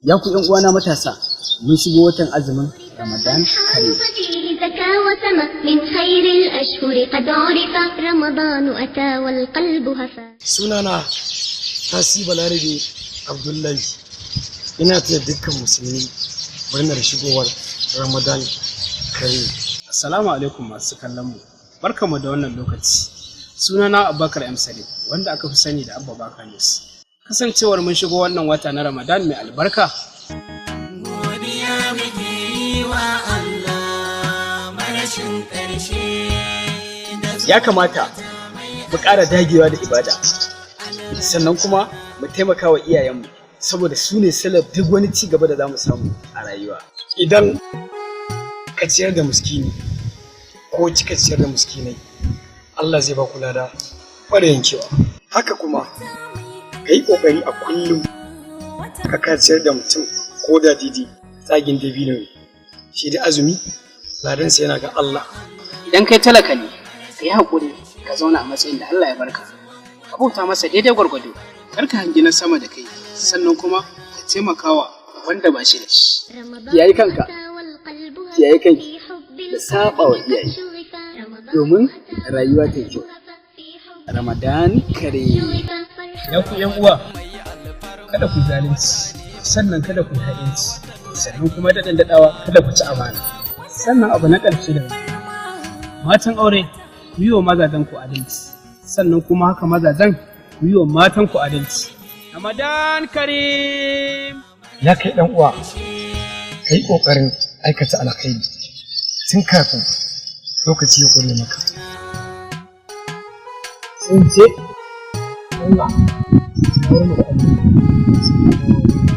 Ya ku ƴan uwana matasa, mun shigo watan azumin Ramadan Kareem. فيه زكا وسما من خير الأشهر قد عرف رمضان أتى والقلب هفا. Sunana Tasi Balarabe Abdullahi. Ina taya dukkan musulmi murnar shigowar Ramadan Kareem. Assalamu alaikum masu kallon mu. Barkamu da wannan lokaci. Sunana Abubakar M Sadiq, wanda aka fi sani da Abba Baka News. Kasancewar mun shigo wannan wata na Ramadan mai albarka, Godiya muke yi wa Allah marashin ƙarshe da Ya kamata mu ƙara dagewa da ibada, sannan kuma mu taimaka wa iyayenmu, saboda su ne silar duk wani ci gaba da za mu samu a rayuwa. Idan ka ciyar da miskini ko kika ciyar da miskinai, Allah zai ba ku lada mara yankewa. Haka kuma ka yi ƙoƙari a kullum ka ciyar da mutum ko da didi tsagin dabino ne. Shi da azumi, ladansa yana ga Allah. Idan kai talaka ne, ka yi haƙuri ka zauna a matsayin da Allah ya barka. Ka bauta masa daidai gwargwado, kar ka hangi na sama da kai, sannan kuma ka taimakawa wanda ba shi da shi. Kiyaye kanka, kiyaye kanki da saɓa wa iyaye, domin rayuwa ta yi kyau. Ramadan Kareem. Ya ku ‘yan uwa, kada ku zalunci, sannan kada ku ha'inci, sannan kuma daɗin daɗawa kada ku ci amana. Sannan abu na ƙarshe da matan aure, ku yi wa mazajen ku adalci, sannan kuma haka mazajen, ku yi wa matan ku adalci. Ramadan Kareem! Ya kai ɗan uwa, ka yi ƙoƙarin aikata alkhairi tun kafin lokaci ya ƙure maka. Sun ce Allah ya mu da aminci.